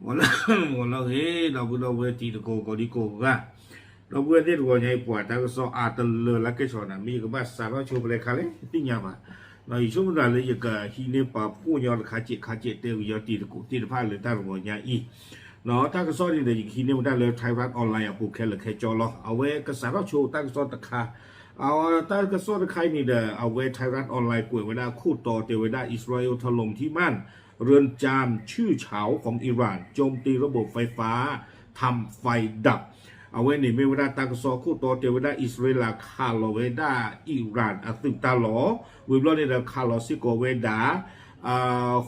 ဂီၤလၢဂ့ၤ ဒီပုၢ်ဒီဝဲၢ်တံၤသကိးကိးဒံကိးဂၤ, ဒီပုၢ်ဝဲၢ်သ့ၣ်တဂီၤညါအံၤ ပှၤတၢ်ကစီၣ်အါတလၢလၢကဲၣ်ဆိးနၤ မ့ၢ်ယကဘၣ်စးထီၣ်ဆိဖဲလဲၣ်ခါလဲၣ် တသ့ၣ်ညါဘၣ်. ယဆိကမိၣ်သးလၢယကဟံးန့ၢ်ပာ်ဖှိၣ်ညီတခါစဲးခါစဲး တဲဝံၤညီတံၤသကိးသ့ၣ်တဖၣ်လၢတၢ်တဂီၤညါအံၤ, တၢ်ကစီၣ်န့ၣ်ဒီး ယကဟံးန့ၢ်ဝဲဒၣ်လၢ Thairath Online အပူၤခဲလၢာ်ခဲဆ့လီၤ. အဝဲကစးထီၣ်ဆိတၢ်ကစီၣ်တခါ တၢ်ကစီၣ်တခါအံၤန့ၣ်ဒီး အဝဲ Thairath Online ကွဲးဝဲဒၣ်ခိၣ်တီတဲဝဲဒၣ် อิสราเอลถล่มที่มั่น เรือนจำชื่อเฉาของอิหร่าน โจมตีระบบไฟฟ้า ทำไฟดับ အဝဲန့ၣ်မ့ၢ်ဝဲဒၣ်တၢ်ကစီၣ်ခိၣ်တီတဲဝဲဒၣ် အံၣ်စရ့လးခးလီၤဝဲဒၣ်အံၣ်ရၣ်အသုးတၢ်လီၢ်, ဝံၤဘျီန့ၣ်ဒီးခးလီၤစ့ၢ်ကီးဝဲဒၣ်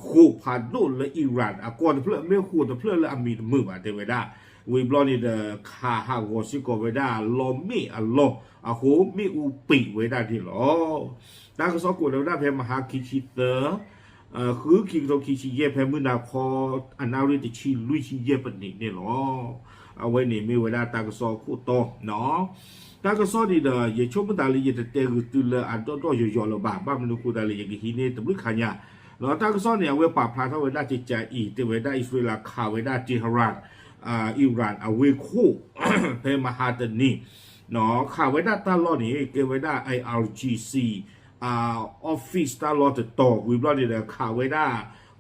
ဃိာ်ဖးဒိၣ်လၢအံၣ်ရၣ်အကီၢ်တဖျၢၣ် မ့ၢ်ဃိာ်တဖျၢၣ်လၢအမံၤတမုာ်ဘၣ်တဲဝဲဒၣ်, ဝံၤဘျီန့ၣ်ဒီး ခးဟးဂီၤစ့ၢ်ကီးဝဲဒၣ်လီမ့ၣ်အလီၢ်အဃိ မ့ၣ်အူပံာ်ဝဲဒၣ်န့ၣ်လီၤ. တၢ်ကစီၣ်ကွဲးလီၤဝဲဒၣ်ဖဲမဟါခံဆံသၢ ဃုခံကထိခံဆံယဲၢ် ဖဲမုၢ်နၤခီ အနၣ်ရံၣ်တဆံလွံၢ်ဆံယဲၢ်ပနံးန့ၣ်လီၤ. အဝဲန့ၣ်မ့ၢ်ဝဲဒၣ်တၢ်ကစီၣ်ခိၣ်တီ, တၢ်ကစီၣ်န့ၣ်ဒီး ယဆိကမိၣ်သးလၢယတတဲဂုာ်တုၤလၢအဒီၣ်ဒီၣ်ယိာ်ယိာ်လၢၤဘၣ်, ဘၣ်မနုၤအဃိသတးလဲၣ် ယကဟံးန့ၢ်တဘျုးခါညါ, ဒီးတၢ်ကစီၣ်န့ၣ် အဝဲပာ်ဖျါထီၣ်ဝဲဒၣ်ကကးအံၤ တဲဝဲဒၣ်အံၣ်စရ့လးခးဝဲဒၣ် Tehran အံၣ်ရၣ်အဝ့ၢ်ခိၣ် ဖဲမဟါတနံၤ ခးဝဲဒၣ်တၢ်လီၢ်န့ၣ် ကဲဝဲဒၣ် I R G C office တၢ်လီၢ်တတီၤ ဝံၤဘျီန့ၣ်ဒီး ခးဝဲဒၣ်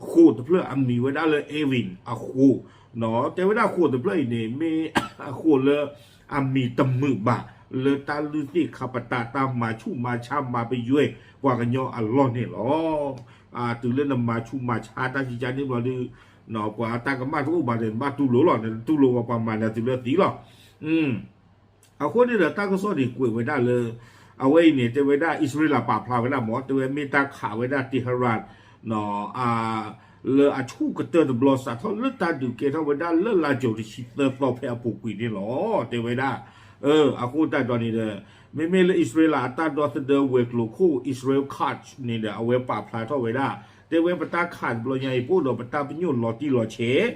ဃိာ်တဖျၢၣ်အမံၤဝဲဒၣ်လၢ Evin အဃိာ်, တဲဝဲဒၣ်ဃိာ်တဖျၢၣ်အံၤန့ၣ် မ့ၢ်အဃိာ်လၢအမံၤတမုာ်ဘၣ် လၢတၢ်လုၢ်သ့ၣ်ခါပတာ် တၢ်မၤဆူၣ်မၤဆါ မၤပယွဲၢ်ပှၤကညီအလီၢ်န့ၣ်လီၤ. တုၤလၢနမၤဆူၣ်မၤဆါတၢ်ကကးန့ၣ်ဘျီဒီး ပှၤတၢ်ကမၣ်တအိၣ်ဘၣ်ဒီး နဘၣ်တူၢ်လိာ်လီၤ, နတူၢ်လိာ်ဝဲပှၤမၤနၤတုၤလၢသံလီၤ. အဃိန့ၣ်ဒီး တၢ်ကစီၣ်န့ၣ်ကွဲးဝဲဒၣ်လၢ အဝဲအံၤန့ၣ် တဲဝဲဒၣ်အံၣ်စရ့လးပာ်ဖျါဝဲဒၣ်မ့ၢ် တဲဝဲမ့ၢ်တၢ်ခးဝဲဒၣ် Tehran လၢအဆူၣ်ကတၢၢ်တဘျီ စးထီၣ်လၢတၢ်ဒုးကဲထီၣ်ဝဲဒၣ်လၢလါယူၤတဆံသၢသီဖဲအပူၤကွံာ်န့ၣ်လီၤ. တဲဝဲဒၣ် အဃိသတးဒီးန့ၣ်ဒီး မ့မ့ၢ်လၢအံၣ်စရ့လးအတၢ်ဒီသဒၢဝဲၤကျိၤခိၣ် Israel Katz န့ၣ်ဒီး အဝဲပာ်ဖျါထီၣ်ဝဲဒၣ် တဲဝဲပတၢ်ခးတဘျီညါအံၤ ပအိၣ်ဒီးပတၢ်ပညိၣ်လီၤတံၢ်လီၤဆဲး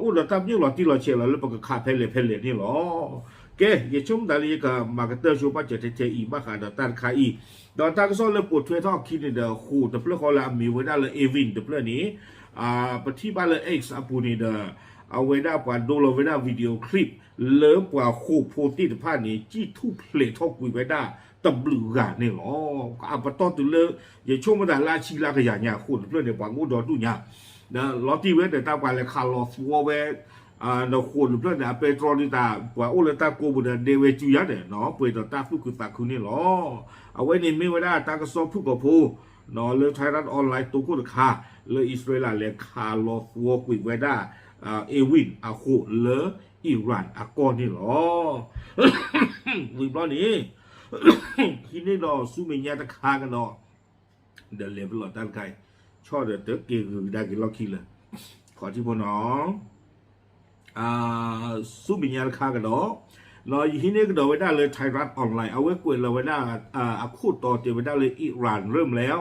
အိၣ်ဒီးတၢ်ပညိၣ်လီၤတံၢ်လီၤဆဲးလီၤလၢပကခးဖဲလဲၣ်ဖဲလဲၣ်န့ၣ်လီၤ. ကဲ ယဆိကမိၣ်သးလၢယကမၤကတၢၢ်ဆိပာ်စၢၤထဲထဲအံၤ ဘၣ်ဃးဒီးတၢ်တခါအံၤ, ဒီးတၢ်ကစီၣ်လၢပိာ်ထွဲထီၣ်အခံန့ၣ်ဒီး ဃိာ်တဖျၢၣ်ဃီလၢအမံၤဝဲဒၣ်လၢ Evin တဖျၢၣ်န့ၣ် ပထံၣ်ဘၣ်လၢ X အပူၤန့ၣ်ဒီး အဝဲဒၣ်ပှၤဒိလီၤဝဲဒၣ် video clip လၢပှၤဃိာ်ဖိသ့ၣ်တဖၣ်န့ၣ် ကံၣ်ထူၣ်ဖျဲးထီၣ်ကွံာ်ဝဲဒၣ်တဘျုးဂၤန့ၣ်လီၤ. အပတီၢ်တုၤလၢ ယဆိကမိၣ်သးလၢအဆံလၢကယၤညါ ဃိာ်တဖျၢၣ်န့ၣ် ပှၤကအိၣ်ဒီဒူၣ်ညါ ဒီးလီၤတံၢ်ဝဲဒီးတၢ်ပှၤလဲၤခးလီၤသဝီဝဲ ဒီးဃိာ်တဖျၢၣ်န့ၣ် အပဲတြီဒုးတၢ် ပှၤအိၣ်လၢတၢ်ကိးပူၤဒီး ဒဲဝဲစုညါန့ၣ် ပှဲၤဒီးတၢ်သူၣ်ခုသးခုန့ၣ်လီၤ. အဝဲန့ၣ်မ့ၢ်ဝဲဒၣ်တၢ်ကစီၣ်ဖုၣ်ကိာ်ဖိ လၢ Thairath Online တိခိၣ်တခါ လၢအံၣ်စရ့လးလဲၤခးလီၤသဝီကွံာ်ဝဲဒၣ် Evin အဃိာ်လၢ Iran အကီၢ်န့ၣ်လီၤ. ဝံၤဘျီန့ၣ် ဟံးန့ၢ်ဒီးဆူမဲာ်ညါတခါကဒီး ဒီးလဲၤပလီၢ်တၢ်တခါအံၤ ဆီၣ်ဒီးတက့ၤဂုၤကဒါက့ၤလီၢ်ခံလၢ ခီၣ်ထံးဖိနီၤ ဆူမဲာ်ညါတခါကဒီး ဒီးယဟံးန့ၢ်ကဒီးဝဲဒၣ်လၢ Thairath Online အဝဲကွဲးလီၤဝဲဒၣ် အခိၣ်တီတဲဝဲဒၣ်လၢ อิหร่านเริ่มแล้ว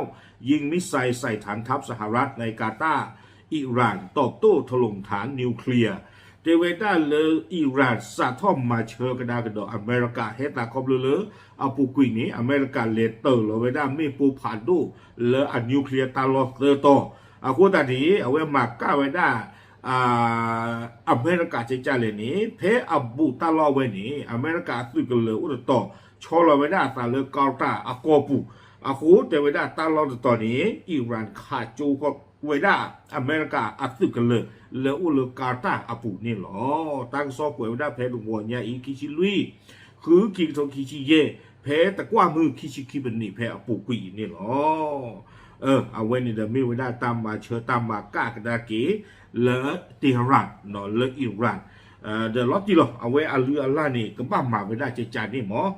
ยิงมิสไซล์ใส่ฐานทัพสหรัฐในกาตาร์ อิหร่านตอบโต้ถล่มฐานนิวเคลียร์ တဲဝဲဒၣ်လၢ Iran စးထီၣ်မၤဆၢကဒါကဒီးအမဲရကၤ ဟဲသးခီဖျိလၢ အပူၤကွံာ်န့ၣ် အမဲရကၤလဲၤတၢာ်လီၤဝဲဒၣ်မ့ၣ်ပိၢ်ဖးဒိၣ်လၢအ nuclear တၢ်လီၢ်သၢတီၤ အဃိသတးန့ၣ် အဝဲမၤကၣ်ဝဲဒၣ် အမဲရကၤကကလဲၣ်န့ၣ် ဖဲအဘူးတၢ်လီၢ်ဝဲန့ၣ် အမဲရကၤအသုးကလၢၤအိၣ်တတီၤ ဆီလီၤဝဲဒၣ်အသးလၢ Qatar အကီၢ်ပူၤ အဃိတဲဝဲဒၣ်တၢ်လီၢ်တတီၤန့ၣ် Iran ခးကၠိဝဲဒၣ် အမဲရကၤအသုးကလၢၤ လၢအိၣ်လၢ Qatar အပူၤန့ၣ်လီၤ. တၢ်ကစီၣ်ကွဲးဝဲဒၣ်ဖဲတဂီၤညါအံၤ ခံဆံလွံၢ် ဃုခံကထိခံဆံယဲၢ် ဖဲတကွၢ်မုၢ်ခံဆံခံပနံးဖဲအပူၤကွံာ်အံၤန့ၣ်လီၤ. အဝဲန့ၣ်ဒီးမ့ၢ်ဝဲဒၣ်တၢ်မၤဆၢတၢ်မၤကၣ်ကဒါက့ၤ လၢ Tehran လၢ Iran ဒီးလီၤတံၢ်လီၤ အဝဲအလုၢ်အလၢ်န့ၣ် ကဘၣ်မၤဝဲဒၣ်ကကန့ၣ်မး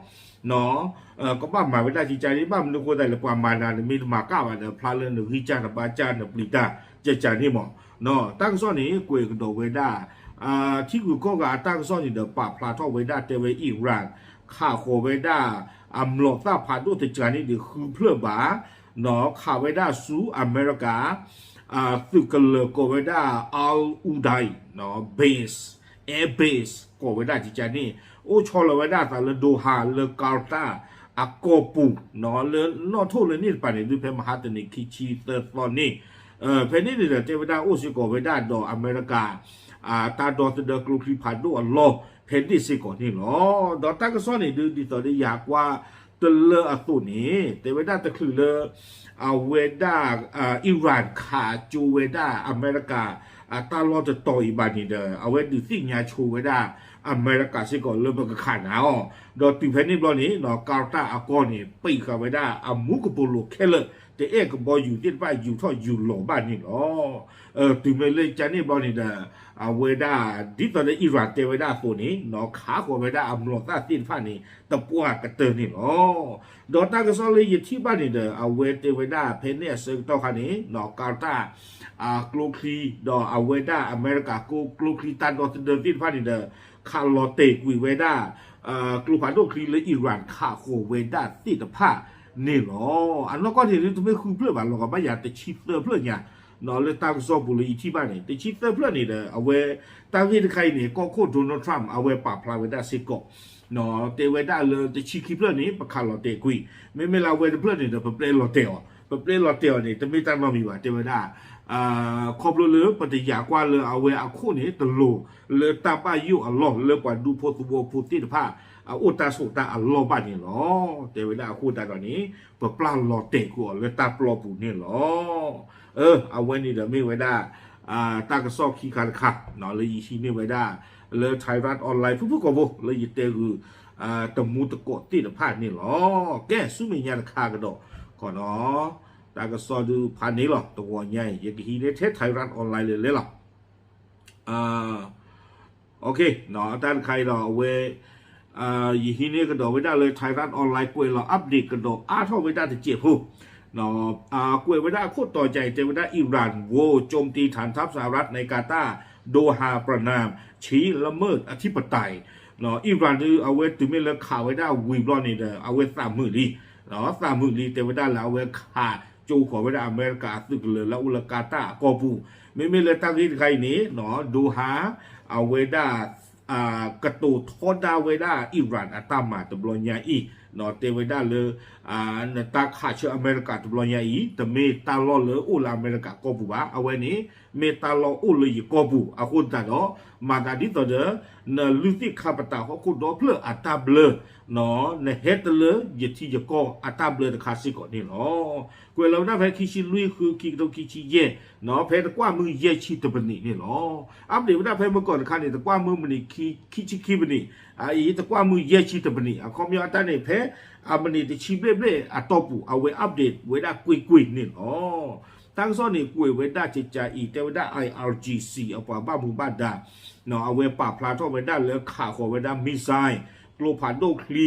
ကဘၣ်မၤဝဲဒၣ်ကကန့ၣ် ဘၣ်မနုၤအဃိသတးလဲၣ် ပှၤမၤနၤန့ၣ် မ့ၢ်တမၤကၣ်ဘၣ်ဒီး ဖျါလၢနဂံၢ်စၢ်နဘါစၢ်နပျံၤတၢ်ကကန့ၣ်မး တၢ်ကစီၣ်န့ၣ် ကွဲးကဒီးဝဲဒၣ် ထံဂုၤကီၢ်ဂၤအတၢ်ကစီၣ်န့ၣ်ဒီး ပာ်ဖျါထီၣ်ဝဲဒၣ်တဲဝဲ Iran ခးဃီၤဝဲဒၣ် အမျိာ်သၣ်ဖးဒိၣ်တကန့ၣ်ဒီး ဃုဖျၢၣ်ဘၣ် ခးဝဲဒၣ်ဆူအမဲရကၤ သုးကလၢၤကိးဝဲဒၣ် Al Udeid base, air base ကိးဝဲဒၣ်ကကန့ၣ် အိၣ်ဆီလီၤဝဲဒၣ်အသးလၢ Doha လၢ Qatar အကီၢ်ပူၤ လၢနီၣ်ထိၣ်လၢန့ၣ်တပၤန့ၣ် ဒုးဖဲမဟါတနံၤခံဆံသၢသီန့ၣ် ဖဲန့ၣ်န့ၣ်ဒီး တဲဝဲဒၣ်အိၣ်စ့ၢ်ကီးဝဲဒၣ်ဒီးအမဲရကၤ တၢ်ဒီသဒၢကျိချံဖးဒိၣ်အလီၢ်ဖဲန့ၣ်စ့ၢ်ကီးန့ၣ်လီၤ. ဒီးတၢ်ကစီၣ်န့ၣ်ဒုး ဒ်သိးဒီးယၤကွၢ်တလၢအသိးန့ၣ် တဲဝဲဒၣ်တချုးလၢ အဝဲဒၣ် Iran ခးကၠိဝဲဒၣ်အမဲရကၤ တၢ်လီၢ်တတီၤအံၤဘၣ်န့ၣ်ဒီး အဝဲဒုးသ့ၣ်ညါဆိဝဲဒၣ်အမဲရကၤစ့ၢ်ကီးလၢပကခးနၤအီၤ, ဒီးတုၤဖဲန့ၣ်ဘျီန့ၣ် ကၤတၢ်အကီၢ်န့ၣ် ပံးဃာ်ဝဲဒၣ်အမူကပိာ်လိၤခဲလၢာ် တအဲၣ်ကဘီယူၤသ့ၣ်တဖၣ်ယူၤထီၣ်ယူၤလီၤဘၣ်န့ၣ်လီၤ. တုၤမ့ၢ်လၢကန့ၣ်ဘျီန့ၣ်ဒီး အဝဲဒၣ် ဒ်သိးလၢ Iran တဲဝဲဒၣ်အသိးန့ၣ် ခးဃီၤဝဲဒၣ်အမျိာ်သၣ်သ့ၣ်တဖၣ်န့ၣ် တပှၢ်ကတၢၢ်န့ၣ်လီၤ. ဒီးတၢ်ကစီၣ်လၢယထံၣ်ဘၣ်န့ၣ်ဒီး အဝဲတဲဝဲဒၣ်ဖဲန့ၣ်အဆၢကတီၢ်ခါန့ၣ် ကၤတၢ် ကျိချံ ဒီးအဝဲဒၣ်အမဲရကၤကျိချံတၢ်ဒီသဒၢသ့ၣ်တဖၣ်န့ၣ်ဒီး ခးလီၤတဲာ်ကွံာ်ဝဲဒၣ် ကျိဖးဒိၣ်ချံလၢ Iran ခးဃီၤဝဲဒၣ်သ့ၣ်တဖၣ်န့ၣ်လီၤ. အနီၢ်ကီၢ်န့ၣ်ဒုးတမ့ၢ်ဃုဖျၢၣ်ဘၣ် လီၤဂာ်ဘၣ်ယၤတဆံသၢဖျၢၣ်ညါ လၢတၢ်ကစီၣ်ပူၤလၢယထံၣ်ဘၣ်န့ၣ် တဆံသၢဖျၢၣ်န့ၣ်ဒီး အဝဲ တၢ်ဂ့ၢ်တခါအံၤန့ၣ် ကီၢ်ခိၣ် Donald Trump အဝဲပာ်ဖျါဝဲဒၣ်စ့ၢ်ကီး တဲဝဲဒၣ်လၢတဆံခံဖျၢၣ်န့ၣ် ပခးလီၤတဲာ်ကွံာ်, မ့မ့ၢ်လၢအဝဲတဖျၢၣ်န့ၣ်ဒီး ပပျဲလီၤတဲာ်အီၤ, ပပျဲလီၤတဲာ်အီၤန့ၣ် တမ့ၢ်တၢ်နီတမံၤဘၣ် တဲဝဲဒၣ် ခီဖျိလၢပတယာ်ကွၢ်လၢအဝဲအခိၣ်န့ၣ် တလိၤလၢတၢ်ဘၣ်ယိၣ်အလီၢ်လၢပှၤဒူဖိသဝီဖိသ့ၣ်တဖၣ် အအိၣ်တၢ်ဆိးတၢ်အလီၢ်ဘၣ်န့ၣ်လီၤ. တဲဝဲဒၣ်အဃိသတးဒီးန့ၣ် ပပျဲလီၤတဲာ်ကွံာ်အီၤလၢတၢ်ပျီပူၤန့ၣ်လီၤ. အဝဲန့ၣ်ဒီးမ့ၢ်ဝဲဒၣ် တၢ်ကစီၣ်ခံခါတခါ လၢယဟံးန့ၢ်ဝဲဒၣ် လၢ Thairath Online ဖုၣ်ဖုၣ်ကိာ်ဘိ လၢယတဲဂုာ် တမူတကိးသ့ၣ်တဖၣ်န့ၣ်လီၤ. ကဲ ဆူမဲာ်ညါတခါကဒီး ခီနီၤ တၢ်ကစီၣ်ဒုးဖးန့ၣ်လီၤ. တဂီၤညါအံၤ ယကဟံးန့ၢ်ထဲ Thairath Online လၢလဲၤလီၤ. တၢ်တခါအံၤဒီးအဝဲ ယဟံးန့ၢ်ကဒီးဝဲဒၣ်လၢ Thairath Online ကွဲးလီၤ update ကဒီးအါထီၣ်ဝဲဒၣ်တစဲးဖိ ကွဲးဝဲဒၣ်အခိၣ်တီကါအံၤ တဲဝဲဒၣ် Iran ဝို โจมตีฐานทัพสหรัฐในกาตาร์ โดฮาประณาม ชี้ละเมิดอธิปไตย Iran ဒုး အဝဲတုၤမ့ၢ်လၢခးဝဲဒၣ်ဝံၤဘျီန့ၣ်ဒီး အဝဲသးမုာ်လံ သးမုာ်လံ တဲဝဲဒၣ်လၢအဝဲခးကၠိဃီၤဝဲဒၣ်အမဲရကၤအသုးကလၢၤလၢအအိၣ်လၢကၤတၢ်အကီၢ်ပူၤ, မ့မ့ၢ်လၢတၢ်ဂ့ၢ်တခါအံၤန့ၣ် ဒိဟါ အဝဲဒၣ် ကတိၤထီဒါဝဲဒၣ် Iran အတၢ်မၤတဘျီညါအံၤ တဲဝဲဒၣ်လၢ နတၢ်ခးဆၢအမဲရကၤတဘျီညါအံၤ တမ့ၢ်တၢ်လီၢ်လၢအိၣ်လၢအမဲရကၤကီၢ်ပူၤဘၣ်, အဝဲန့ၣ် မ့ၢ်တၢ်လီၢ်အိၣ်လၢယကီၢ်ပူၤ, အဃိသတးဒီး မၤသးဒ်သိးဒီး နလုၢ်သ့ၣ်ခါပတာ်ဟီၣ်ခိၣ်ဒီဖျၢၣ်အတၢ်ဘျၢ နဟဲတလၢယထံယကီၢ်အတၢ်ဘျၢတခါစ့ၢ်ကီးန့ၣ်လီၤ. ကွဲးလီၤဝဲဒၣ်ဖဲခံဆံလွံၢ် ဃု ခံကထိခံဆံယဲၢ် ဖဲတကွၢ်မုၢ်ယဲၢ်ဆံတပနံးန့ၣ်လီၤ. update ဝဲဒၣ်ဖဲမုၢ်ကီၢ်တခါန့ၣ် တကွၢ်မုၢ်မံးနံးခံဆံခံပနံး, အအံၤ တကွၢ်မုၢ်ယဲၢ်ဆံတပနံး, အခီပညီအတၢ်န့ၣ် ဖဲအမံးနံးတဆံဘျဲၣ်ဘျဲၣ်အတီၢ်ပူၤ အဝဲ update ဝဲဒၣ်ကွ့ၢ်ကွ့ၢ်န့ၣ်လီၤ. တၢ်ကစီၣ်န့ၣ်ကွဲးဝဲဒၣ်ကကါအံၤ တဲဝဲဒၣ် I R G C အပှၤဘၣ်မူဘၣ်ဒါ အဝဲပာ်ဖျါထီၣ်ဝဲဒၣ်လၢခးဃီၤဝဲဒၣ် missile ကျိဖးဒိၣ်ချံ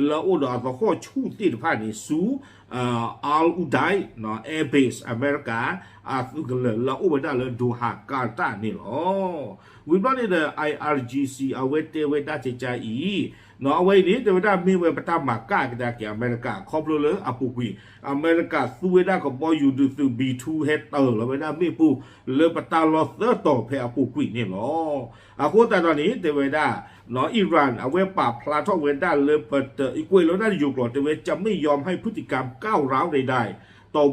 လၢအအိၣ်ဒီးအသဟီၣ်ဆူၣ်သ့ၣ်တဖၣ်န့ၣ် ဆူ Al Udeid Air Base အမဲရကၤ အသုးကလၢၤလၢအအိၣ်ဝဲဒၣ်လၢ Doha ကၤတၢ်န့ၣ်လီၤ. ဝံၤဘျီန့ၣ်ဒီး I R G C အဝဲတဲဝဲဒၣ်ကကါအံၤ အဝဲအံၤန့ၣ် တဲဝဲဒၣ်မ့ၢ်ဝဲပတၢ်မၤကၣ်ကဒါက့ၤအမဲရကၤ ခီဖျိလၢအပူၤကွံာ် အမဲရကၤသူဝဲဒၣ်ကဘီယူၤဒုးသုး B two ဟဲတၢၤလီၤဝဲဒၣ်မ့ၣ်ပိၢ် လၢပတၢ်လီၢ်သၢတီၤဖဲအပူၤကွံာ်န့ၣ်လီၤ. အဃိသတးဒီးန့ၣ် တဲဝဲဒၣ် Iran အဝဲပာ်ဖျါထီၣ်ဝဲဒၣ်လၢပတ ကွဲးလီၤဒၣ်ယိၤကျိာ် တဲဝဲ จะไม่ยอมให้พฤติกรรมก้าวร้าวใดๆ ต่อ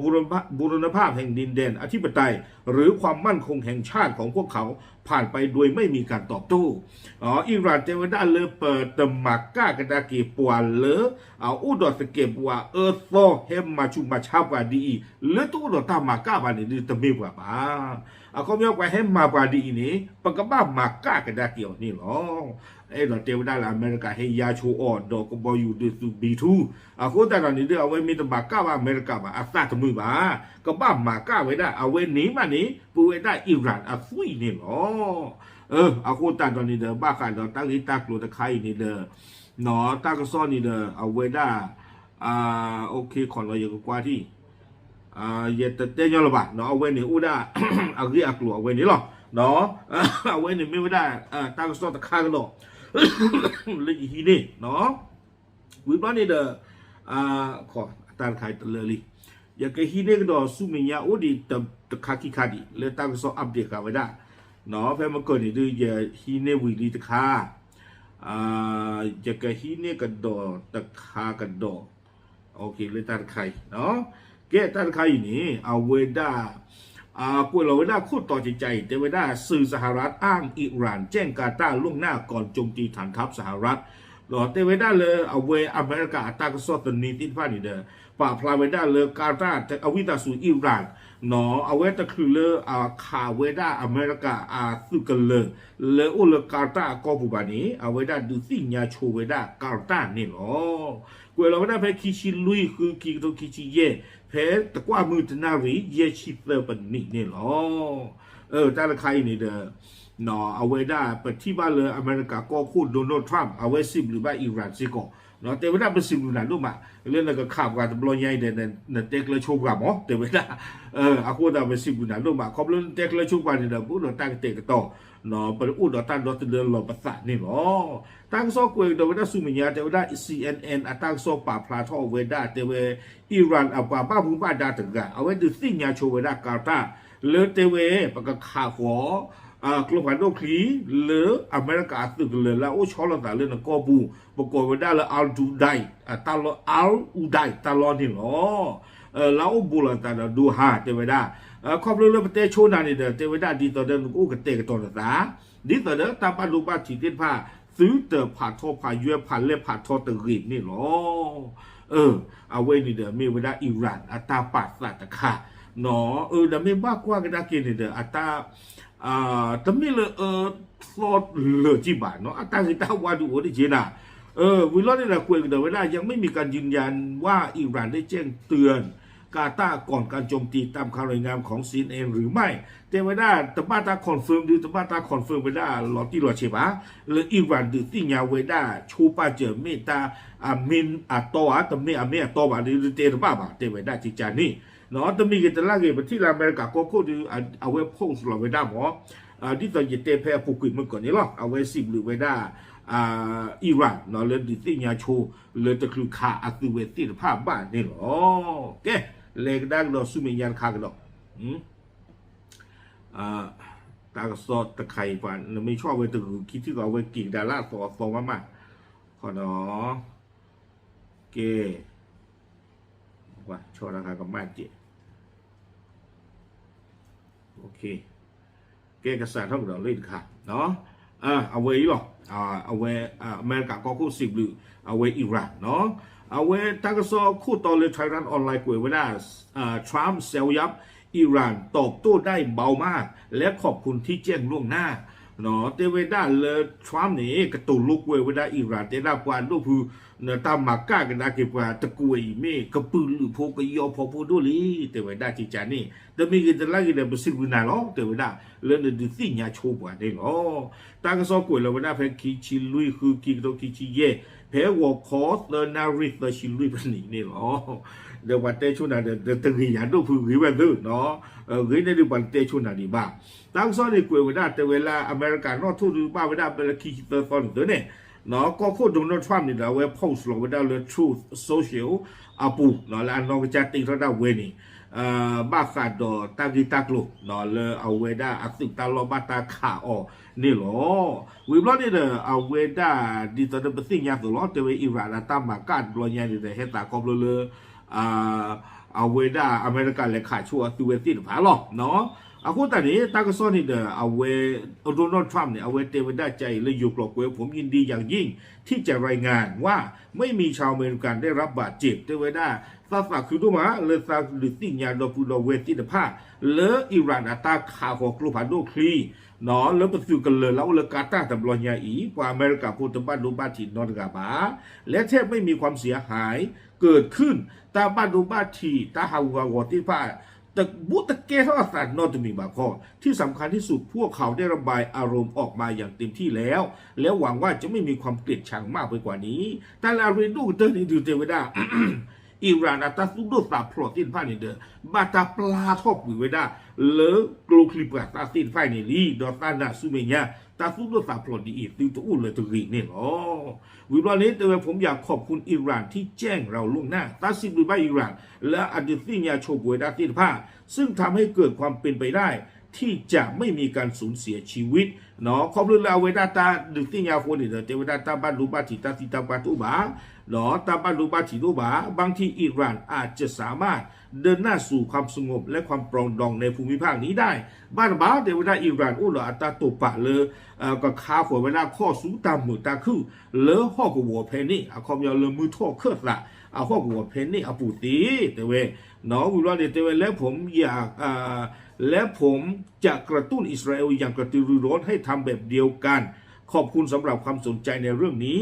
บูรณภาพแห่งดินแดนอธิปไตย หรือความมั่นคงแห่งชาติของพวกเขา ผ่านไปโดยไม่มีการตอบโต้ Iran တဲဝဲဒၣ်လၢပတမၤကၣ်ကဒါက့ၤပှၤလၢ အအိၣ်ဒီးသကဲးပဝးအၢသီ ဟဲမၤဆူးမၤဆါပှၤဒ်အံၤ လၢတအိၣ်ဒီးတၢ်မၤကၣ်ဘၣ်န့ၣ်ဒုးတမ့ၢ်ပှၤဘၣ်. အခီပညီပှၤဟဲမၤပှၤဒ်အံၤန့ၣ် ပကဘၣ်မၤကၣ်ကဒါက့ၤအီၤန့ၣ်လီၤ. အဲၣ်ဒိးတဲဝဲဒၣ်လၢအမဲရကၤဟဲယါဆိအီၤဒီးကဘီယူၤဒုးသုး B two အဃိသတးဒီးန့ၣ်ဒုး အဝဲမ့ၢ်တမၤကၣ်ဘၣ်အမဲရကၤဘၣ် အသးတမုာ်ဘၣ်, ကဘၣ်မၤကၣ်ဝဲဒၣ် အဝဲန့ၣ်မးန့ၣ် ပဝဲဒၣ် Iran အသွံၣ်န့ၣ်လီၤ. အဃိသတးဒီးန့ၣ်ဒီး ဘၣ်ဃးဒီးတၢ်ဂ့ၢ်တၢ်ကျိၤတခါအံၤန့ၣ်ဒီး တၢ်ကစီၣ်န့ၣ်ဒီး အဝဲဒၣ် OK ခီနီၤ ယကကွၢ်ထံၣ် ယတတဲညီလၢၤဘၣ် အဝဲန့ၣ်အိၣ်ဒၣ် အဂ့ၢ်အကျိၤအဝဲန့ၣ်လီၤ. အဝဲန့ၣ်မ့ၢ်ဝဲဒၣ် တၢ်ကစီၣ်တခါကဒီး လၢယဟံးန့ၢ် ဝံၤဘျီန့ၣ်ဒီး တၢ်တခါတလၢလံ ယကဟံးန့ၢ်ကဒီးဆူမဲာ်ညါအိၣ်ဒံးတခါခံခါဒံး လၢတၢ်ကစီၣ် update ဃာ်ဝဲဒၣ် ဖဲမုၢ်ကၢၢ်န့ၣ်ဒုး ယဟံးန့ၢ်ဝံၤလံတခါ ယကဟံးန့ၢ်ကဒီးတခါကဒီး လၢတၢ်တခါအံၤ ကဲတၢ်တခါအံၤန့ၣ် အဝဲဒၣ် ကွဲးလီၤဝဲဒၣ်ခိၣ်တီကကါအံၤ တဲဝဲဒၣ် สื่อสหรัฐอ้างอิหร่านแจ้งกาตาร์ล่วงหน้าก่อนโจมตีฐานทัพสหรัฐ ဒီးတဲဝဲဒၣ်လၢအဝဲအမဲရကၤအတၢ်ကစီၣ်သန့သ့ၣ်တဖၣ်န့ၣ်ဒီး ပာ်ဖျါဝဲဒၣ်လၢ Qatar အဝံသးစူၤ Iran နီၤ အဝဲတချုးလၢအခးဝဲဒၣ်အမဲရကၤအသုးကလၢၤ လၢအိၣ်လၢ Qatar အကီၢ်ပူၤဘၣ်န့ၣ် အဝဲဒၣ်ဒုးသ့ၣ်ညါဆိဝဲဒၣ် Qatar န့ၣ်လီၤ. ကွဲးလီၤဝဲဒၣ်ဖဲခံဆံလွံၢ် ဃု ခံကထိခံဆံယဲၢ် ဖဲတကွၢ်မုၢ်တနၣ်ရံၣ် ယဲၢ်ဆံသၢပနံးန့ၣ်လီၤ. တၢ်တခါအံၤန့ၣ်ဒီး အဝဲဒၣ်ပထံၣ်ဘၣ်လၢအမဲရကၤကီၢ်ခိၣ် Donald Trump အဝဲစံးဘျုးဘၣ် Iran စ့ၢ်ကီး တဲဝဲဒၣ်ပစံးဘျုးနၤဒိၣ်မး လၢနကခးပှၤတဘျီညါအံၤဒီး နတဲကျၢၤဆိပှၤမး တဲဝဲဒၣ် အဃိသတးပစံးဘျုးနၤဒိၣ်မး ခီဖျိနတဲကျၢၤဆိပှၤန့ၣ်ဒီး ပအိၣ်ဒီးတၢ်ကတဲာ်ကတီၤ ပအိၣ်ဒီးတၢ်ဒီသဒၢလီၤပသးန့ၣ်လီၤ. တၢ်ကစီၣ်ကွဲးကဒီးဝဲဒၣ်ဆူမဲာ်ညါ တဲဝဲဒၣ် C N N အတၢ်ကစီၣ်ပာ်ဖျါထီၣ်ဝဲဒၣ် တဲဝဲ Iran အပှၤဘၣ်မူဘၣ်ဒါတဂၤ အဝဲဒုးသ့ၣ်ညါဆိဝဲဒၣ် Qatar လၢတဲဝဲ ပကခးဃီၤ ကျိဖးဒိၣ်ချံ လၢအမဲရကၤအသုးကလၢၤလၢအအိၣ်ဆီလီၤသးလၢနကီၢ်ပူၤ ပကိးဝဲဒၣ်လၢ Al Udeid တၢ်လီၢ် Al Udeid တၢ်လီၢ်န့ၣ်လီၤ. လၢအအိၣ်ဘူးလိာ်သးဒီး Doha တဲဝဲဒၣ် ခီဖျိလၢပတဲဆိနၤန့ၣ်ဒီး တဲဝဲဒၣ်ဒ်သိးဒီးနကအိၣ်ကတဲာ်ကတီၤနသး ဒ်သိးဒီးတၢ်ဘၣ်ဒိဘၣ်ထံးသ့ၣ်တဖၣ် သုတဖးထီဖးယွဲၢ်ဖးလဲၢ်ဖးထီတဂ့ၤန့ၣ်လီၤ. အဝဲန့ၣ်ဒီးမ့ၢ်ဝဲဒၣ် Iran အတၢ်ပာ်သးတခါ ဒီးမ့ၢ်ဘၣ်ကွၢ်ကဒါက့ၤန့ၣ်ဒီး အတၢ် တမ့ၢ်လၢအၢသီလၢာ်ကံဘၣ်နီၤ အတၢ်ဂ့ၤတၢ်ဝါဒုးအိၣ်တက့ၢ်နၤ ဝံၤလီၤန့ၣ်ဒီးကွဲးကဒီးဝဲဒၣ် ยังไม่มีการยืนยันว่าอิหร่านได้แจ้งเตือนกาตาร์ก่อนการโจมตี ตามคำรายงานของ ซีเอ็นเอ็น หรือไม่ တဲဝဲဒၣ် တဘၣ်တၢ် confirm ဒု တဘၣ်တၢ် confirm ဝဲဒၣ်လီၤတံၢ်လီၤဆဲးဘၣ် လၢ Iran ဒုးသ့ၣ်ညါဝဲဒၣ် ဆိပာ်စၢၤမ့ၢ်တၢ်အမ့ၢ်အတီဧါ တမ့ၢ်အမ့ၢ်အတီဘၣ် ဒုတဲတဘၣ်ဘၣ် တဲဝဲဒၣ်ကကန့ၣ် တမံၤဂ့ၤတလါဂ့ၤ ပထံၣ်လၢအမဲရကၤကီၢ်ခိၣ်ဒု အဝဲ post လီၤဝဲဒၣ်မး ဒ်သိးယတဲဖဲအပူၤကွံာ်မုၢ်ကီၢ်န့ၣ်လီၤ အဝဲစံးဘျုးဝဲဒၣ် Iran လၢဒုးသ့ၣ်ညါဆိ လၢတချုးခးအသုးဝဲသ့ၣ်တဖၣ်ဘၣ်န့ၣ်လီၤ. ကဲ လဲၤကဒါကဒီးဆူမဲာ်ညါတခါကဒီး တၢ်ကစီၣ်တခါအံၤပှၤ နမ့ၢ်ဆီၣ်ဝဲတဂုာ်ခံထံၣ်ကီး အဝဲက့ၤကဒါလၢအသီအသီမးမး ခီနီၤ ကဲ ပှၤဆီၣ်တၢ်ခါကမၣ်ကဲ ကဲကစးထီၣ်ကဒီးလၢတခါ အဝဲအံၤလီၤ အဝဲ အမဲရကၤကီၢ်ခိၣ်စံးဘျုး အဝဲ Iran နီၤ အဝဲတၢ်ကစီၣ်ခိၣ်တီလၢ Tehran Online ကွဲးဝဲဒၣ် Trump แซวยับ อิหร่าน ตอบโต้ได้เบามาก และขอบคุณที่แจ้งล่วงหน้า တဲဝဲဒၣ်လၢ Trump န့ၣ် ကတိၤလိာ်ကွဲဝဲဒၣ် Iran တဲဒၣ်ပှၤဒိၣ်ဖု နတၢ်မၤကၣ်ကဒါက့ၤပှၤတကွဲးအံၤမ့ၢ် ကပုာ်လုးဖိကယီဖီဖိဒိၣ်လံ တဲဝဲဒၣ်ကကန့ၣ် တမံၤဂ့ၤတလါဂ့ၤဒီး ပစံးဘျုးနၤလီၤ တဲဝဲဒၣ် လၢနဒုးသ့ၣ်ညါဆိပှၤန့ၣ်လီၤ. တၢ်ကစီၣ်ကွဲးလီၤဝဲဒၣ်ဖဲခံဆံလွံၢ် ဃု ခံကထိခံဆံယဲၢ် ဖဲဂီၤခီသၢနၣ်ရံၣ်သၢဆံလွံၢ်မံးနံးန့ၣ်လီၤ. ဒီးပှၤတဲဆိနၤဒီး တဂ့ၤယၤဒိၣ်ဖုဂ့ၤဝဲသ့နီၤ ဂ့ၤန့ၣ်ဒုးပှၤတတဲဆိနၤဒံးဘၣ်. တၢ်ကစီၣ်န့ၣ်ကွဲးဝဲဒၣ် တဲဝဲလၢအမဲရကၤနီၣ်ထိၣ်ဒုးဘၣ်ဝဲဒၣ် ဖဲလၢခံဆံသၢသီန့ၣ်သ့န့ၣ် ကီၢ်ခိၣ် Donald Trump န့ၣ်ဒီး အဝဲ post လီၤဝဲဒၣ်လၢ Truth Social အပူၤ လၢအနီၢ်ကစၢ်တ့ထီၣ်ဒၣ်ဝဲန့ၣ် ဘၣ်ဃးဒီးတၢ်ဂ့ၢ်တၢ်ကျိၤ လၢအဝဲဒၣ်အသုးတၢ်လီၢ်ဘၣ်တၢ်ခးအီၤန့ၣ်လီၤ. ဝံၤဘျီန့ၣ်ဒီး အဝဲဒၣ်ဒ်သိးဒီးပသ့ၣ်ညါအသိးလီၤ တဲဝဲ Iran အတၢ်မၤကၣ်တဘျီညါန့ၣ်ဒီး ဟဲသးခီဖျိလၢ အဝဲဒၣ်အမဲရကၤလဲၤခးဆိအသုးဝဲသ့ၣ်တဖၣ်လီၤ. အဃိသတးန့ၣ် တၢ်ကစီၣ်န့ၣ်ဒီး အဝဲ Donald Trump န့ၣ် အဝဲတဲဝဲဒၣ်ကါအံၤလၢ ယိၤကျိာ်ကွဲး ผมยินดีอย่างยิ่งที่จะรายงานว่าไม่มีชาวอเมริกันได้รับบาดเจ็บ တဲဝဲဒၣ် သးသးခုဒိၣ်မးလၢသးဒုးသ့ၣ်ညါဒီပုၢ်ဒီဝဲၢ်သ့ၣ်တဖၣ် လၢ Iran အတၢ်ခးဃီၤကျိဖးဒိၣ်ချံ လၢပသုးကလၢၤလၢအအိၣ်လၢ Qatar တဘျီညါအံၤ ပှၤအမဲရကၤဖိတဘၣ်ဒိဘၣ်ထံးနီတဂၤဘၣ် และแทบไม่มีความเสียหายเกิดขึ้น တၢ်ဘၣ်ဒိဘၣ်ထံး တၢ်ဟးဂူာ်ဟးဂီၤသ့ၣ်တဖၣ် တဘူးတကဲထီၣ်အသးနီတမံၤဘၣ်ခီ ที่สำคัญที่สุด พวกเขาได้ระบายอารมณ์ออกมาอย่างเต็มที่แล้ว และหวังว่าจะไม่มีความเกลียดชังมากไปกว่านี้ တၢ်လၢအရ့ဒိၣ်ကတၢၢ်န့ၣ်ဒုးတဲဝဲဒၣ် Iran အတၢ်သူၣ်ဒိၣ်သးဖျိးသ့ၣ်တဖၣ်န့ၣ်ဒီး ဘၣ်တၢ်ပျၢ်ထီၣ်ကွံာ်ဝဲဒၣ် လၢကျိချံပှၤသၣ်သ့ၣ်တဖၣ်အံၤန့ၣ်လံ ဒီးသးနာ်ဆူမဲာ်ညါ တၢ်သူၣ်ဒိၣ်သးဖျိးဒ်အံၤ သုတအိၣ်လၢၤတဂ့ၤန့ၣ်လီၤ. ဝံၤဘျီန့ၣ် တဲဝဲ ผมอยากขอบคุณอิหร่านที่แจ้งเราล่วงหน้า တၢ်စံးဘျုးဘၣ် Iran လၢအဒုးသ့ၣ်ညါဆိပဝဲဒၣ်သ့ၣ်တဖၣ် ซึ่งทำให้เกิดความเป็นไปได้ที่จะไม่มีการสูญเสียชีวิต ခီဖျိလၢအဝဲဒၣ်တၢ်ဒုးသ့ၣ်ညါအဃိန့ၣ်ဒီး တဲဝဲဒၣ်တၢ်ဘၣ်ဒိဘၣ်ထံးတၢ်သံတၢ်ပှၢ်တအိၣ်ဘၣ် ဒီးတၢ်ဘၣ်ဒိဘၣ်ထံးတအိၣ်ဘၣ် บางทีอิหร่านอาจจะสามารถ เดินหน้าสู่ความสงบและความปรองดองในภูมิภาคนี้ได้ ဘၣ်တဘၣ် တဲဝဲဒၣ် Iran အိၣ်ဒီးအတၢ်တိာ်ပာ်လၢ ကခါဃီၤဝဲဒၣ်ခီၣ်ဆူတၢ်မုာ်တၢ်ခုၣ် လၢဟီၣ်ကဝီၤဖဲန့ၣ် အခီပညီလၢမုၢ်ထီၣ်ခၢၣ်သး အဟီၣ်ကဝီၤဖဲန့ၣ်အပူၤသ့ တဲဝဲ ဝံၤဘျီန့ၣ် တဲဝဲ และผมอยาก อ่า และผมจะกระตุ้นอิสราเอลอย่างกระตือรือร้นให้ทำแบบเดียวกัน ขอบคุณสำหรับความสนใจในเรื่องนี้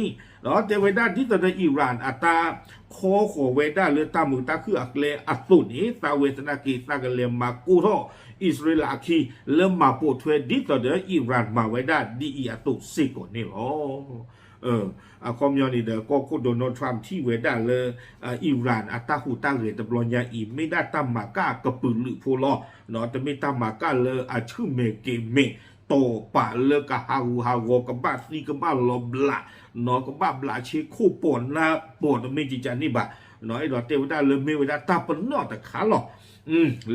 တဲဝဲဒၣ် ဒ်သိးဒီး Iran အတၢ်ခီဃီၤဝဲဒၣ်လၢတၢ်မုာ်တၢ်ခုၣ်အကျဲအသိးန့ၣ် သးဝဲသနာ်က့ သးကလဲၤမၤကိၢ်ထီၣ် အံၣ်စရ့လးအခံ လၢမၤပိာ်ထွဲဒ်သိးဒီး Iran မၤဝဲဒၣ်ဒ်အံၤအသိးစ့ၢ်ကီးန့ၣ်လီၤ. အခီပညီန့ၣ်ဒီး ကီၢ်ခိၣ် Donald Trump ထံၣ်ဝဲဒၣ်လၢ Iran အတၢ်ဟူးတၢ်ဂဲၤတဘျီညါအံၤ မ့ၢ်ဒၣ်တၢ်မၤကၣ်အကပုာ်လုးဖိလီၤ. တမ့ၢ်တၢ်မၤကၣ်လၢအဆူၣ်မဲာ်ကဲၤမဲာ် တိာ်ပာ်လၢကဟးဂူာ်ဟးဂီၤ ကဘၣ်သံကဘၣ်လီၤဘျး ကဘၣ်ဘျးဆ့ခိၣ်ပီၤနၢ်ပီၤ တမ့ၢ်ကကန့ၣ်ဘၣ်. အဲၣ်ဒိးတဲဝဲဒၣ်လၢမ့ၢ်ဝဲဒၣ်တၢ်ပနီၣ်တခါလီၤ.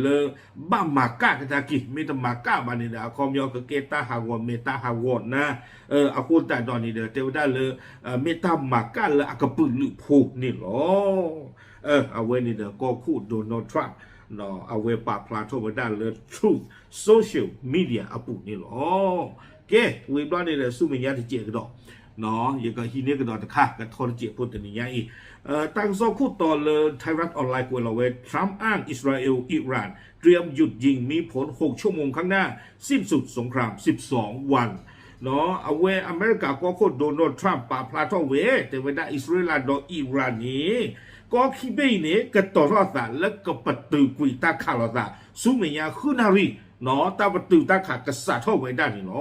လၢ ဘၣ်မၤကၣ်ကဒါက့ၤ မ့ၢ်တမၤကၣ်ဘၣ်န့ၣ်ဒီး အခီပညီကကဲတၢ်ဟးဂီၤမဲာ်တၢ်ဟးဂီၤနၢ် အဃိသတးဒီးန့ၣ်ဒီး တဲဝဲဒၣ်လၢ မ့ၢ်တၢ်မၤကၣ်လၢအကပုာ်လုးဖိန့ၣ်လီၤ. အဝဲန့ၣ်ဒီး ကီၢ်ခိၣ် Donald Trump အဝဲပာ်ဖျါထီၣ်ဝဲဒၣ်လၢ Truth Social Media အပူၤန့ၣ်လီၤ. ကဲ ဝံၤဘျီန့ၣ်ဒီး ဆူမဲာ်ညါတစဲးကဒီး ယကဟံးန့ၢ်ကဒီးတခါ ကထီတစဲးဖိတနံၤညါအံၤ တၢ်ကစီၣ်ခိၣ်တီလၢ Thairath Online ကွဲးလီၤဝဲ Trump อ้างอิสราเอล อิหร่าน เตรียมหยุดยิง มีผล หก ชั่วโมงข้างหน้า สิ้นสุดสงคราม สิบสอง วัน အဝဲအမဲရကၤကီၢ်ခိၣ် Donald Trump ပာ်ဖျါထီၣ်ဝဲ တဲဝဲဒၣ် အံၣ်စရ့လးဒီး Iran န့ၣ် ကီၢ်ခံဘ့ၣ်အံၤန့ၣ် ကတီၤထီၣ်အသးလၢကပတုာ်ကွံာ်တၢ်ခးလိာ်သး ဆူမဲာ်ညါဃုနၣ်ရံၣ် တၢ်ပတုာ်တၢ်ခးကစးထီၣ်ဝဲဒၣ်န့ၣ်လီၤ.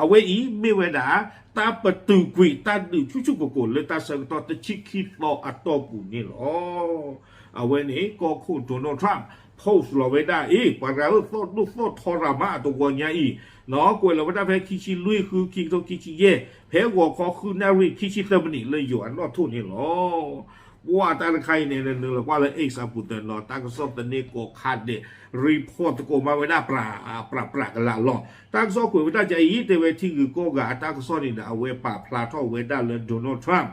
အဝဲအံၤမ့ၢ်ဝဲဒၣ် တၢ်ပတုာ်ကွံာ်တၢ်ဒုးဆူၣ်ဆူၣ်ကိၢ်ကိၢ်လၢတၢ်ဆၢကတီၢ်တဆံခံသီအတီၢ်ပူၤန့ၣ်လီၤ. အဝဲန့ၣ် ကီၢ်ခိၣ် Donald Trump post လီၤဝဲဒၣ်အံၤ ပှၤရၤဧၢ သီၣ်ဒိၣ်သီၣ်ထီရၤမးအသဝီညါအံၤ ကွဲးလီၤဝဲဒၣ်ဖဲခံဆံလွံၢ် ဃု ခံကထိခံဆံယဲၢ် ဖဲဂီၤခီဃုနၣ်ရံၣ် ခံဆံသၢမံးနံးလၢယိၤအနီၣ်ထိၣ်န့ၣ်လီၤ. ပှၤတၢ်တခါအံၤန့ၣ် နနုာ်လီၤကွၢ်လၢ X အပူၤတနီၤ တၢ်ကစီၣ်သန့ကိးခါဒဲး report သကိးမးဝဲဒၣ် ပြးပြးကလာ်လီၤ. တၢ်ကစီၣ်ကွဲးဝဲဒၣ်ကအံၤ တဲဝဲထံဂုၤကီၢ်ဂၤအတၢ်ကစီၣ်န့ၣ်ဒီး အဝဲပာ်ဖျါထီၣ်ဝဲဒၣ်လၢ Donald Trump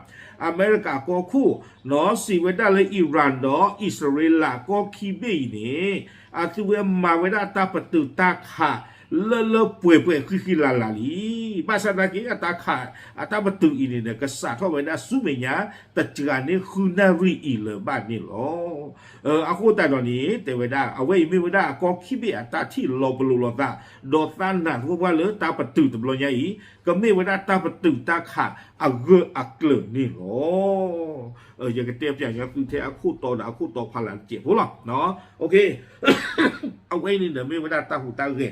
အမဲရကၤကီၢ်ခိၣ် နီၢ်စံးဝဲဒၣ်လၢ Iran ဒီး အံၣ်စရ့လးကီၢ်ခံဘ့ၣ်အံၤန့ၣ် အသုဝဲမၤဝဲဒၣ်တၢ်ပတုာ်တၢ်ခး လၢလၢပှဲၤပှဲၤဃံဃံလၤလၤလံ. ဘၣ်ဆၣ်သနာ်က့ အတၢ်ခး အတၢ်ပတုာ်အံၤန့ၣ်ဒီး ကစးထီၣ်ဝဲဒၣ်ဆူမဲာ်ညါ တစှၤန့ၢ်ဃုနၣ်ရံၣ်အံၤလၢၤဘၣ်န့ၣ်လီၤ. အဃိသတးဒီးန့ၣ် တဲဝဲဒၣ် အဝဲအံၤမ့ၢ်ဝဲဒၣ်အကီၢ်ခံဘ့ၣ်အတၢ်ထံၣ်လီၤပလိာ်လိာ်သး ဒီးသးနၢ်သပှၢ်လၢတၢ်ပတုာ်တဘျီညါအံၤ ကမ့ၢ်ဝဲဒၣ်တၢ်ပတုာ်တၢ်ခးအဂၢၢ်အကျၢၤန့ၣ်လီၤ. ယကတဲပၠးညီသုထဲအခိၣ်တီဒီးအခိၣ်တီဖးလၢ်တစဲးဖိလီၤ. အဝဲအံၤန့ၣ်ဒီးမ့ၢ်ဝဲဒၣ်တၢ်ဟူးတၢ်ဂဲၤ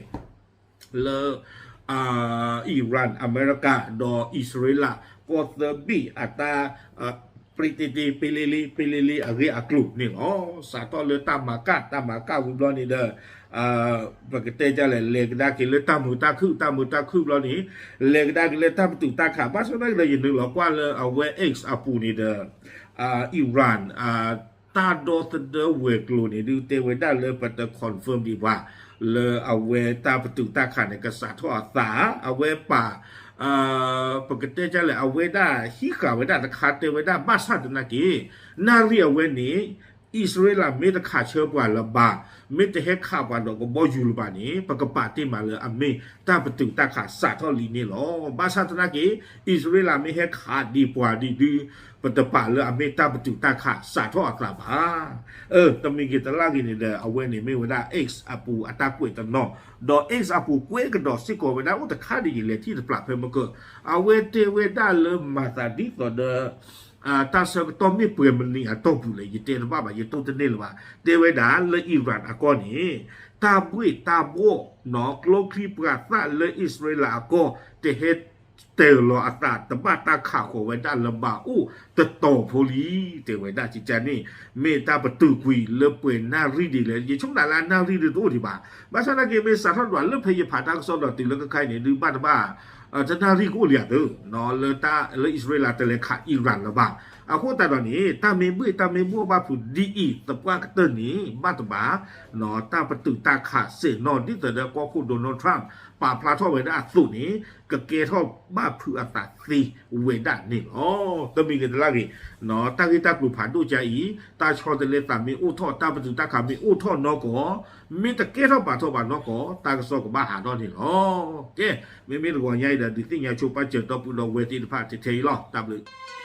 လၢ Iran အမဲရကၤ ဒီးအံၣ်စရ့လး ကီၢ်သၢဘ့ၣ်အတၢ် ပရံးတ့တ့ ပ့လ့လ့ ပ့လ့လ့ အဂ့ၢ်အကျိၤန့ၣ်လီၤ. စးထီၣ်လၢတၢ်မၤကၣ် တၢ်မၤကၣ်ဝံၤဘျီန့ၣ်ဒီး ပကတဲဒ်လဲၣ် လဲၤကဒါက့ၤလၢတၢ်မုာ်တၢ်ခုၣ် တၢ်မုာ်တၢ်ခုၣ်ဘျီန့ၣ် လဲၤကဒါက့ၤလၢတၢ်ပတုာ်တၢ်ခး ဘၣ်ဆၣ်သနာ်က့ဒီး ယနုာ်လီၤကွၢ်လၢအဝဲ X အပူၤန့ၣ်ဒီး Iran တၢ်ဒီသဒၢဝဲၤကျိၤန့ၣ် ဒုးတဲဝဲဒၣ်လၢပတ confirm ဒံးဘၣ် လၢအဝဲတၢ်ပတုာ်တၢ်ခးန့ၣ် ကစးထီၣ်အသး အဝဲပာ် ပကတဲဒ်လဲၣ် အဝဲဒၣ်ဟံးဃာ်ဝဲဒၣ်တခါတဲဝဲဒၣ် ဘၣ်ဆၣ်သနာ်က့ နၣ်ရံၣ်အဝဲန့ၣ် အံၣ်စရ့လးမ့ၢ်တခးဆၢပှၤလၢၤဘၣ် မ့ၢ်တဟဲခးပှၤဒီးကဘီယူၤလၢၤဘၣ်န့ၣ် ပကပာ်တ့ၢ်မးလၢအမ့ၢ်တၢ်ပတုာ်တၢ်ခးစးထီၣ်လံန့ၣ်လီၤ. ဘၣ်ဆၣ်သနာ်က့ အံၣ်စရ့လးမ့ၢ်ဟဲခးဒံးပှၤဒံးဒုး ပတပာ်လၢအမ့ၢ်တၢ်ပတုာ်တၢ်ခးစးထီၣ်အသးဘၣ်. တမံၤဂ့ၤတလၢ်ဂ့ၤန့ၣ်ဒီး အဝဲန့ၣ်မ့ၢ်ဝဲဒၣ် X အပူၤအတၢ်ကွဲးတနီၤ ဒီး X အပူၤကွဲးကဒီးစ့ၢ်ကီးဝဲဒၣ်အိၣ်တခါဒ်ယလဲၤထံၣ်တပျၢ်ဖဲမကၢၢ် အဝဲတဲဝဲဒၣ်လၢမၤသးဒ်သိးဒီး တၢ်ဆၢကတီၢ်မ့ၢ်ပှဲၤမနံၤအတီၢ်ပူၤလဲၣ် ယတဲတဘၣ်ဘၣ် ယတိၢ်တန့ၢ်လၢၤဘၣ် တဲဝဲဒၣ်လၢ Iran အကီၢ်န့ၣ် တၢ်ဘှ့ၣ်တၢ်ဘှီၣ် ကျိချံမျိာ်သၣ်လၢအံၣ်စရ့လးအကီၢ် တဟဲတၢၤလီၤအသး တဘၣ်တၢ်ခးဃီၤဝဲဒၣ်လၢၤဘၣ်အိၣ်တတီၤဖိလံ တဲဝဲဒၣ်ကကန့ၣ် မ့ၢ်တၢ်ပတုာ်ကွံာ်လၢပှဲၤနၣ်ရံၣ်ဒ်လဲၣ် ယဆိကမိၣ်လၢအနၣ်ရံၣ်ဒ်တအိၣ်ဒံးဘၣ် ဘၣ်ဆၣ်သနာ်က့မ့ၢ်စးထီၣ်ဒွးလၢဖဲယဖးတၢ်ကစီၣ်ဒီးတုၤလၢခဲခါအံၤန့ၣ် ဒုးဘၣ်တဘၣ် တနၣ်ရံၣ်ကအိၣ်လံဧါသၢ လၢအံၣ်စရ့လးတလဲၤခး Iran လၢၤဘၣ် အဃိသတးဒီးန့ၣ် တၢ်မ့ၢ်ဘှ့ၣ်တၢ်မ့ၢ်ဘှီၣ်ဘၣ်ဖုးဒ်အံၤ သပှၢ်ကတၢၢ်န့ၣ် ဘၣ်တဘၣ် တၢ်ပတုာ်တၢ်ခးစဲးနီၤ ဒ်သိးဒီးကီၢ်ခိၣ် Donald Trump ပာ်ဖျါထီၣ်ဝဲဒၣ်အသိးန့ၣ် ကကဲထီၣ်ဘၣ်ဖုးအသးသ့ဝဲဒၣ်န့ၣ်လီၤ. တမံၤဂ့ၤတလါဂ့ၤ တၢ်ဂ့ၢ်တၢ်ကျိၤဖးဒိၣ်ကါအံၤ တၢ်ဆီတလဲသးမ့ၢ်အိၣ်ထီၣ် တၢ်ပတုာ်တၢ်ခးမ့ၢ်အိၣ်ထီၣ်နီၢ်ကီၢ် မ့ၢ်တကဲထီၣ်ပာ်ထီၣ်ဘၣ်နီၢ်ကီၢ် တၢ်ကစီၣ်ကဘၣ်ဟးထီၣ်န့ၣ်လီၤ. ကဲ မ့မ့ၢ်တဂီၤညါအံၤဒီး ဒုးသ့ၣ်ညါဆိပာ်စၢၤဒီပုၢ်ဒီဝဲၢ်သ့ၣ်တဖၣ်ထဲထဲအံၤလီၤ. တၢ်ဘျုး